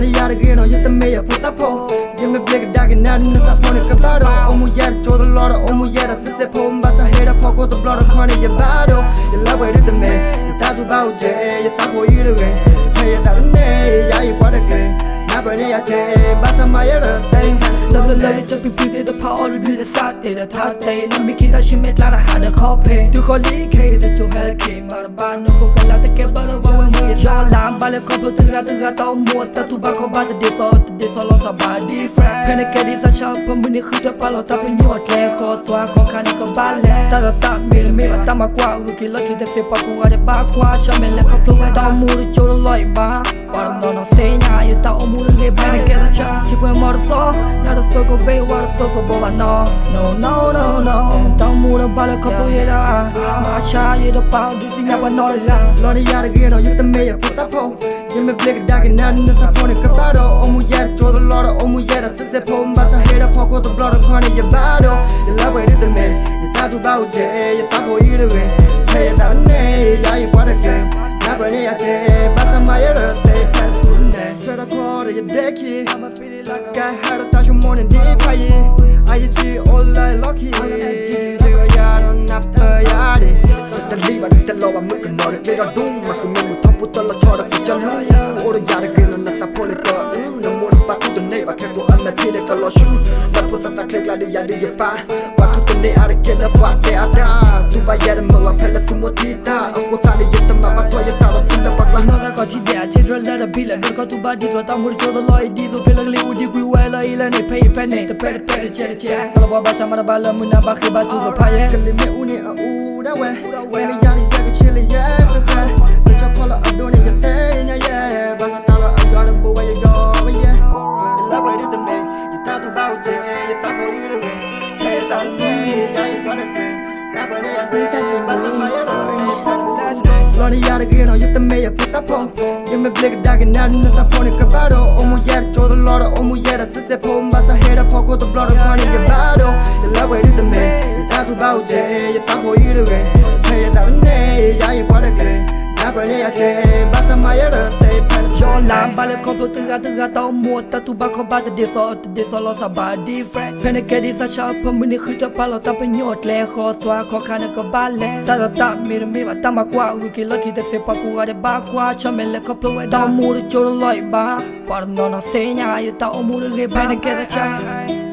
လီၤနယၤတဂ့ၤနီၤ ယတမ့ၢ်ယဖိသၣ်ဖိ, ယမ့ၢ်ဘျ့ကဒါက့ၤနၤ နသးဖိန့ၣ်ကဘၣ်ဒီး အိၣ်မူယဲတကၠိတလီဒီး အိၣ်မူယဲဒီးစ့စ့ဖိ ဘၣ်ဆၣ်ဟ့ၣ်ဒီးဖီခိၣ်တဘျီတခီန့ၣ် ယဘၣ်ဒီး ယလၢပှဲၤဒုတမ့ၢ် ယတၢ်တူၢ်ဘၣ်အိၣ်ကဲ ယသးဖိအံၤတဂ့ၤ ထဲယသးတန့ၣ် ယၤယပှၤတက့ၢ် နၢ်ပၢၢ်န့ၣ်ယၤကဲ ဘၣ်ဆၣ်မၤယဲဒီးသဲ လၢလၢလၢယကပံၤသ့ၣ်တဖၣ်အီၤတဘျုးသးတ့ၢ်ဒီးထါတ့ၢ် နမ့ၢ်ခံတၢ်ဆူမဲာ်ကျါတဟးဒီးခီဖျိ တုၤဃီလံခဲအံၤတကၠိဟဲလၢခံ မၤတဘၣ်နဃိကလၢတကဲဘၣ်လၢပှၤဝဲမူ ယွၤလၢဘၣ်လၢခီဖျိတဂၤတဂၤတၢ်အိၣ်မူအတၢ်တူၢ်ဘၣ်ခီဘၣ်တဒ်သိးတဒ်သိးလီၤစၢ်ဘၣ် different ဖဲနကဲဒ်သးဆၢဖၢမုၢ်နံၤဃုထၢပာ်လီၤတၢ်ပညိၣ်အကျဲဃီသွါခီခါန့ၣ်ကဘၣ်လဲၤ တၢ်သးတၢ်မ့ၢ်တမ့ၢ်ဘၣ်တၢ်မၤကွၢ်အဂုၤက့ၤလီၢ်ခံ တသ့ပှၤကိးဂၤဒဲးဘၣ်ကွၢ်ဆၢမဲာ်လဲၤခီဖျိဝဲတၢ်အိၣ်မူတကၠိတလီၢ်အံၤဘၣ် ပှၤတနီၤနီၤသ့ၣ်ညါယတၢ်အိၣ်မူတဂ့ၤ ဖဲနကဲဒ်ဆၢ ထံပှဲၤမီတသီ ညါတသကိးဘ့ၣ်ဝါတသကိးဘိဘၣ်နီၤ no no no no တၢ်အိၣ်မူတဘၣ်လၢခီဖျိယဲဒၣ် မၤဆါယတပာ်ဒုးသ့ၣ်ညါပှၤနီတဂၤ လီၤနယၤတဂ့ၤနီၤ ယတမ့ၢ်ယဖိသၣ်ဖိ ယမ့ၢ်ဘျ့ကဒါက့ၤနၤ နသးဖိန့ၣ်ကဘၣ်ဒီး အိၣ်မူယဲတကၠိတလီဒီး အိၣ်မူယဲဒီးစ့စ့ဖိ ဘၣ်ဆၣ်ဟ့ၣ်ဒီးဖီခိၣ်တဘျီတခီန့ၣ် ယဘၣ်ဒီး ယလၢပှဲၤဒုတမ့ၢ် ယတၢ်တူၢ်ဘၣ်အိၣ်ကဲ ယသးဖိအံၤတဂ့ၤ ထဲယသးတန့ၣ် ယၤယပှၤတက့ၢ် နၢ်ပၢၢ်န့ၣ်ယၤကဲ ဘၣ်ဆၣ်မၤယဲဒီးသဲဖဲတူၢ်န့ၣ် ထွဲဒီးခီဒီးယဒဲခံ ကဟဲဒီးတၢ်ဆိကမိၣ်န့ၣ်ဒ်ဖးယံၤ အယစံးအိၣ်လၢလီၢ်ခံ စံးဝဲယၤဒီးနၢ်ပၢၢ်ယၤဒၣ် တလံၤဘၣ်တလီၤဘၣ်မုၣ်ကနီၤဒီး ကျဲဒီးဒိၣ်မးဃုမ့ၢ်မူထီၣ်ပူၤတလီၤဆီဒီးကစၢ်လူ အိၣ်ဒီးယၤတဂ့ၤနီၤ နသးဖိန့ၣ်ကအု နမိၢ်နပၢ်ထူၣ်တန့ၢ်ဘၣ် ခဲကိးအမဲာ်ထံန့ၣ်ကလီၤဆူ နဖိသၣ်သးချ့ကျါဒီးယၤဒုးယပၢ် ပှၤထူၣ်တန့ၢ်အါတက့ၢ်လၢပှၤတဲအါတၢ် တူၢ်ဘၣ်ယဲဒီးမ့ၢ်ဝဲဖဲလၢသုမိၢ်ထံတၢ် အဃိသတးန့ၣ် ယတမၤဘၣ်ထွဲယသးဒီးသုလၢပှၤကျါ နီၢ်သးကီၢ်ထံဒဲးအထံတရၢလၢတဘံၣ်လၢဒိၣ်တခီတူၢ်ဘၣ်ဒ်သိးတၢ်အိၣ်မူတကၠိတလီၢ်အံၤဒ်သိး ဖဲလၢကလံၤအူဒံကွံဝဲလၢအံၤလၢန့ၣ် ဖဲအံၤဖဲန့ၣ် တပဲတပဲတကဲတကဲ တၢ်လၢပှၤဘၣ်ဆၣ်မၤတဘၣ်လၢမုၢ်နၤဘၣ်ဃ့ဘါထုကဖၣ်ယဲ ကလံၤမ့ၣ်အူန့ၣ်အအူဒၣ်ဝဲ မ့ၢ်ယၤန့ၣ်ယဲကဆ့လၢယဲဃဲဃဲ လၢဆီဖီလၢအဒိန့ၣ်ယသ့ၣ်ညါယဲ ဘၣ်ဆၣ်တၢ်လၢအယွၤတဘိဝဲယယီဝဲယဲ ယလၢပှဲၤဒုတမ့ၢ် ယတၢ်တူၢ်ဘၣ်အိၣ်ကဲ ယသးဖိအံၤတဂ့ၤ ထဲယသးတန့ၣ် ယၤယပှၤတက့ၢ် နၢ်ပၢၢ်န့ၣ်ယၤကဲ ဘၣ်ဆၣ်မၤယဲဒီးသဲ လီၤနယၤတဂ့ၤနီၤ ယတမ့ၢ်ယဖိသၣ်ဖိ ယမ့ၢ်ဘျ့ကဒါက့ၤနၤ နသးဖိန့ၣ်ကဘၣ်ဒီး အိၣ်မူယဲတကၠိတလီဒီး အိၣ်မူယဲဒီးစ့စ့ဖိ ဘၣ်ဆၣ်ဟ့ၣ်ဒီးဖီခိၣ်တဘျီတခီန့ၣ် ယဘၣ်ဒီး ယလၢပှဲၤဒုတမ့ၢ် ယတၢ်တူၢ်ဘၣ်အိၣ်ကဲ ယသးဖိအံၤတဂ့ၤ ထဲယသးတန့ၣ် ယၤယပှၤတက့ၢ် နၢ်ပၢၢ်န့ၣ်ယၤကဲ ဘၣ်ဆၣ်မၤယဲဒီးသဲဖဲ ယီၤလၢဘၣ်လၢခီဖျိတဂၤတဂၤတၢ်အိၣ်မူအတၢ်တူၢ်ဘၣ်ခီဘၣ်တဒ်သိးတဒ်သိးလီၤစၢ်ဘၣ် different ဖဲနကဲဒ်သးဆၢဖၢမုၢ်နံၤဃုထၢပာ်လီၤတၢ်ပညိၣ်အကျဲဃီသွါခီခါန့ၣ်ကဘၣ်လဲၤ တၢ်သးတၢ်မ့ၢ်တမ့ၢ်ဘၣ် တၢ်မၤကွၢ်အဂုၤက့ၤလီၢ်ခံ တသ့ပှၤကိးဂၤဒဲးဘၣ်ကွၢ်ဆၢမဲာ်လဲၤခီဖျိဝဲတၢ်အိၣ်မူတကၠိတလီၢ်အံၤဘၣ် ပှၤတနီၤနီၤသ့ၣ်ညါယတၢ်အိၣ်မူတဂ့ၤ ဖဲနကဲဒ်ဆၢ